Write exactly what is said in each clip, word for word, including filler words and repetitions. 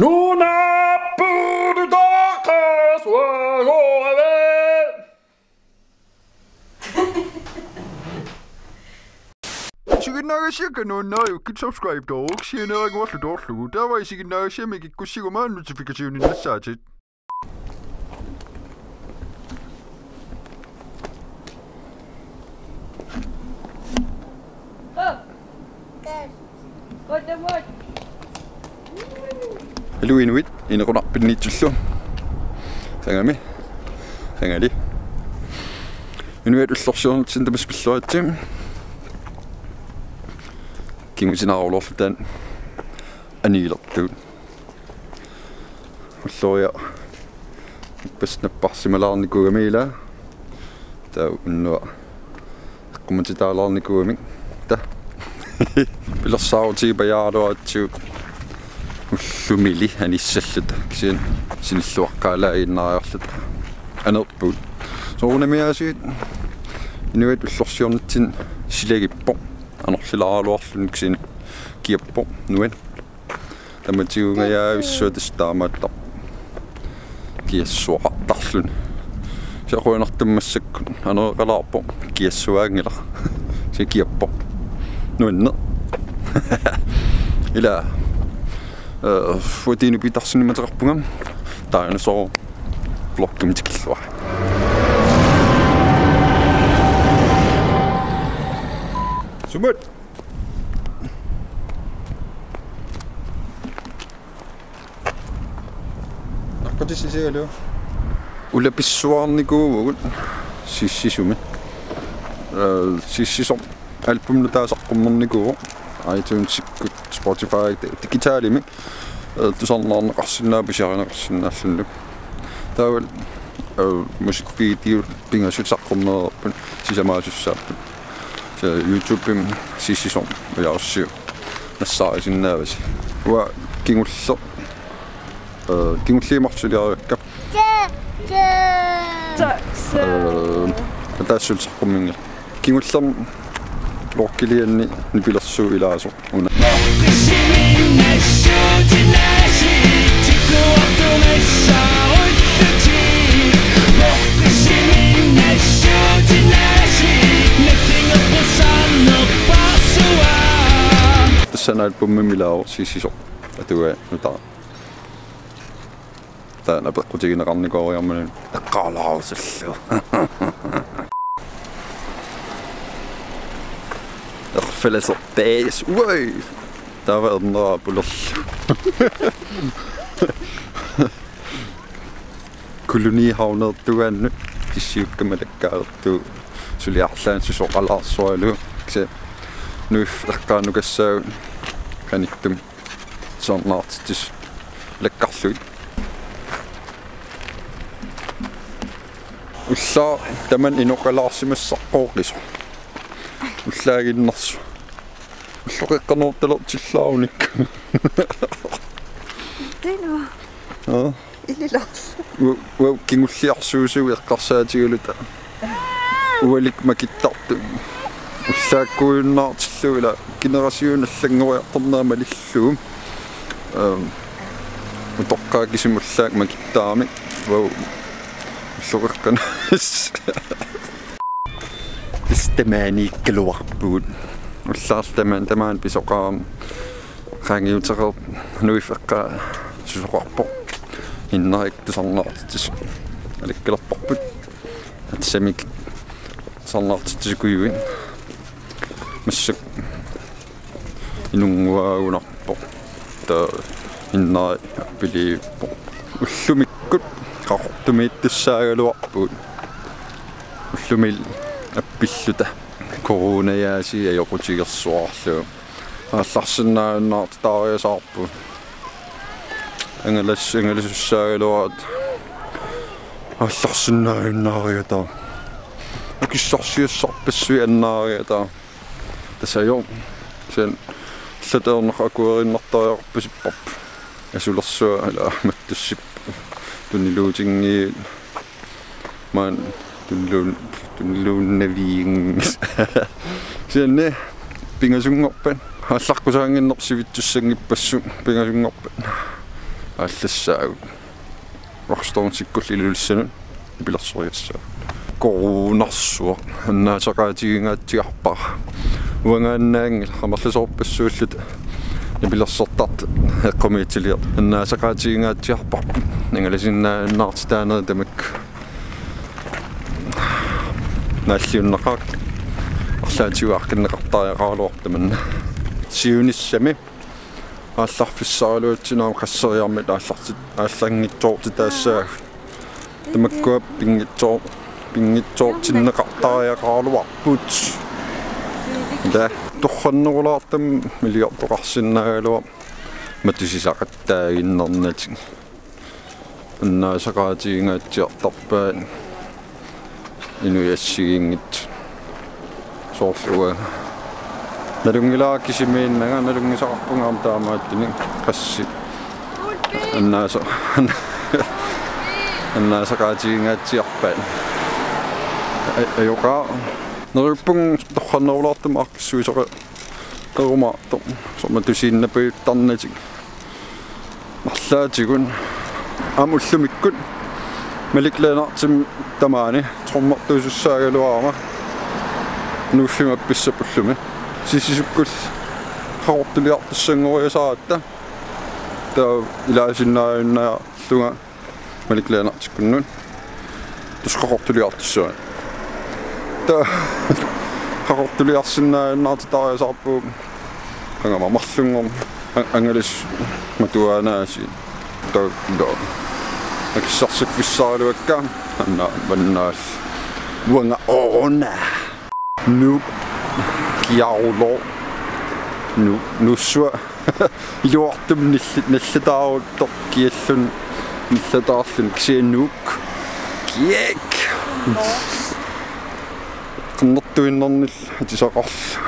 Nuna pudu takas wa go ave. Isiginnaagassiakka nuannariukkit subscribe-tooruk sianeraaguarlu toorlugu. Taava isiginnaagassiami kikkussiguma notification-innassaatit. Haluu inuit, inequnarfinniitsullu. Sangami. Sangali. Inuit ullorsiornitsinni tamassi pilluaritsi. Kingusinaarulorluta aniilertuut. Ulloriaq ippassaq napparsimalaarnikuugami ilaa. Taava unnuaq eqqumatitaalaarnikuugami. Taava pilersaarutigipajaaraluaratsigu ullumili anissalluta. Kisianni sinilluaqqaalaaginnariarluta anerpugut. Soorunami aasiit inuit ullorsiornitsinni silagippoq. Anorlilaaraluarluni kisianni kiappoq nuann. Tamatigungajaavissuaq tassa taamaattarpoq. Kiassuaqartarluni. Kisianni qujanartumik massakkut anereqalaarpoq. Kiassuaanngilaq. Kisianni kiappoq. Nuanneq. Ilaa. Øh, fuatinu pitarsinni mateqarpunga. Taanna soo vloggimi tikilluarit. Sumut. Naqqutissisigalu. Ulapissuarnikuuvugut Sissisumi. Øh, Sissisoq album nutaaq saqqummernikuuvoq iTunesikkut, Spotify, digitalimi. Øh, tusarnaarneqarsinnaavoq pisiarineqarsinnaallunilu. Taavalu, øh, musikvideot pingasut saqqummereerput, sisamaasussaapput. Tassa YouTube-imi Sissisoq ujarussiuk nassaarisinnaavasi. Uanga kingulleq, øh, kingulliit marluk suliarivakka. Øh, ataaseq suli saqqummiunngilaq. Kingullermi vloggilianni nipilersuut ilaasoq una. Tassani albumimi ilaavoq Sissisoq atuagaq nutaaq. Taanna apeqqutigineqarnikooriarmat eqqaalaarusullugu. Erfalaserpaas. Uai. Taava ernera pulerlu. Kolonihavneertugaannut Sissiukkamik alakkaalertugut suli arlaannik susoqalaarsualuit. Kisianni nuiffik eqqaanukassaagut qanittumi tusarnaartitsisut alakkarlugit. Ullaaq tamanna inoqalaarsimassaqqooq qisoq. Ullaaginnarsuaq. Ulloqeqqanoortalertillaarunikkut. Tino. Aa. Ililaarlu. U-, uagut kingulliarsuusugut eqqarsaatigaluta. Ualikkut makittartut. Ullaakkuiunnaartillugu ilaa generationi allanngoriartornera malillugu. Ehm, utoqqaat kisimi ullaakkut makittarami. Uagut ulloqeqqanut. Tassa tamaaniikkaluarpugut. Ullaarlu tamaani, tamaani pisoqarami. Qaangiuteqarpoq nuiffik eqqaa susoqarpoq. Innarikka tusarnaartitsisut alakkalerparput. Atsamik tusarnaartitsisukujuit. Massakkut inunnguaagunarpoq. Taava innari appiliivippoq. Ullumikkut Qaqortumiittussaagaluarpugut. Ullumi appilluta. Coronajaasiit ajoqutigersuarlugu. Aallarsinnaajunnaartitaariasaarpugut. Angalas-, angalasussaagaluarput. Aallarsinnaajunnaariataarput. Akissarsiassarpassuit annaariataarput. Tassa ajoq. Kisianni allatut ajornaq akueriinnartariaqarpasipparput. Asulersuaq ilaa mattussippoq. Tuniluutinngiit. Maani tuniluun-, tuniluunnavianngilaq. Kisianni pingasunngorpat. Aallaqqusaannginnerput sivitsussanngippassuit pingasunngorpat. aallassaagut. Rockstonesikkulli Ilulissanut nipilersoriassaagut. Koruunarsuaq annaasaqaatigingaatsiarpara. Uangaannaanngilaq amerlasoorpassuulluta nipilersortartut eqqumiitsuliortut. Annaasaqaatigingaatsiarparput. Angalasinnaajunnaartitaanerit tamakku. Naalliunnaqaaq. Arlaatigut aaqqinneqartariaqaraluarpoq tamanna. Siunissami aallarfissaraluatsinnut aamma qasseriarmik aallartit-, aallanngitsoortitaassaagut. Tamakkua pinngitsoo-, pinngitsoortinneqartariaqaraluarput. Ila torrannerulaartumik milliardoqarsinnaagaluaq matusisaqattaaginnarnatik. Annaasaqaatigingaatsiartarpaat inuit assigiinngitsut. Soorlu uanga nalunngilara kisimiinnanga, nalunngisaqarpunga aamma taamaattunik qassit. Annaasa-, annaasaqaatigingaatsiarpaat. Aj-, ajoqaaq. Neriuppunga torrannerulaartumik aaqqissuisoqe-, -rumaartoq. Soorlu matusiinnapajuttarnatik. Arlaatigut aamma ullumikkut Malik Lennartsimik tamaani trommertuusussaagaluarama Nuuffimmi appissap ullumi. Sissisukkulli qaqortuliartussanngoriasaaratta. Taava ilaasinnaajunnaarlunga Malik Lennartikkunnut. Tassa qaqortuliartussaanga. Taava qaqortuliarsinnaajunnaartitariasaarpugut. Qanga marlunngorneq a-, angalas matuaanaasiit. Taava taava. Akissarsiffissaraluakka. Anna mannaal. Uanga oona. Nuuk. Kiarulo. Nuuk. Nuussua. Iluartumik nilli-, nillataaruttoq kialluni nillataarluni kisianni Nuuk. Kiak. Qernertuinnarnillu atisaqarlugu.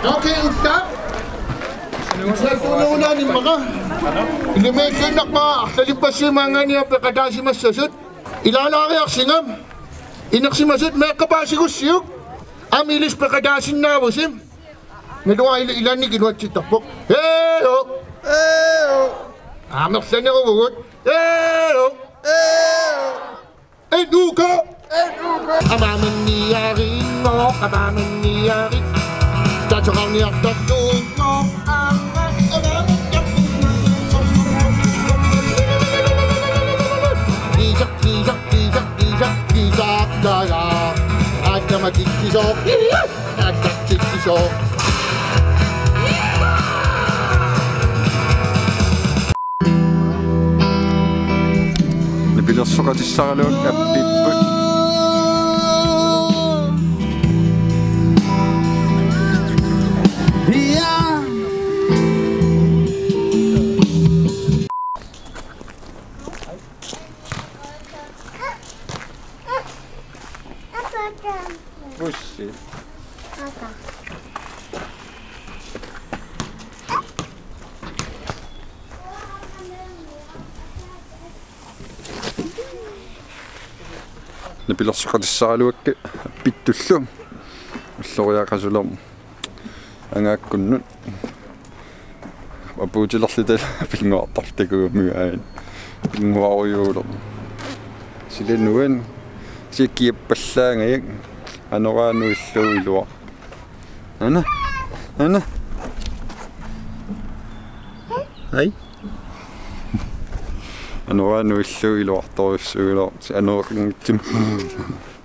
Okay, ulla. Ulla tunuuna nimmara. Ilumilluinnarpara arlalippassuit maanngaanniit peqataasimassasut. Ilaalaariarsigami. Inersimasut meeqqat paasigussiuk. Aamma ilissi peqataasinnaavusi. Naluara ila-, ilaanni iluatsittarpoq. Heo! Heo! Amerlaneruvugut. Heo! Heo! N U K! N U K! Amaamanniarinngo, amaamanniari. Tatsaqarniartartuinngo. Isak, isak, isak, isak, isak, taga. Atamatikkisoq. Attaksikkisoq. Nipilersoqatissaraluakka appipput. Bussi. Nipilersoqatissaraluakka appittullu. Ulloriaqasulermat angaakkunnut. Apuutilerluta pinnguartarfik takugumiuk aajuna. Pinnguarujuulermat. Sila nuan. Sikiappallaangajak. Anoraanut illugu iluaq. Ana. Ana. Hej. Anoraanut illugu iluartorujussuugaluarpoq. Anoreqanngitsumik.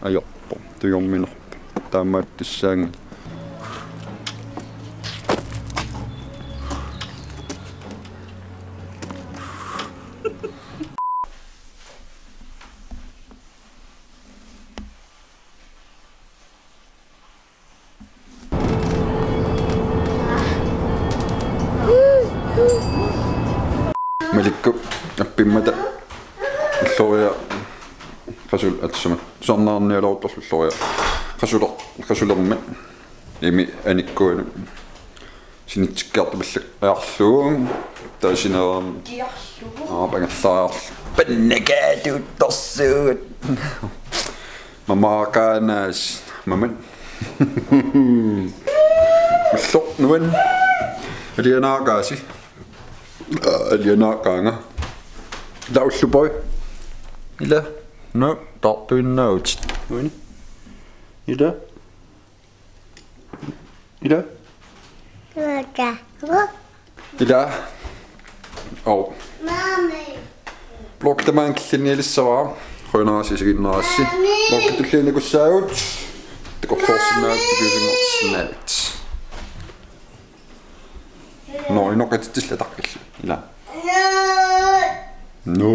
Ajorpoq. Tujorminarpoq. Taamaattussaagami. Malikku appimmata ulloriaq Qasul atsama. Tusarnaarnialeruttorlulloriarlugu. Qasuler-, qasulermat. Imi anikkuanut. Sinitsikkiartupallaarlugu. Taasineram. Kiarlugu. Aa, pangerlaarlugu. Pannakaatut torsuut. Mamaaqaanaas. Maman. Ulloq nuan. Alianaaqaasi. Alianaaqaanga. Ila ullupoi. Ila. No, taartuinnaavutit. Uani. Ila. Ila. Ila. Oh. Bloggi tamaanga killinnialissavara. Qujanarsi isiginnaarassi. Bloggi tulliani takussaagut. Takorloorsinnaavutit, takusinngortissinnaavutit. No, inoqatitsillataqqillu. Ila. No.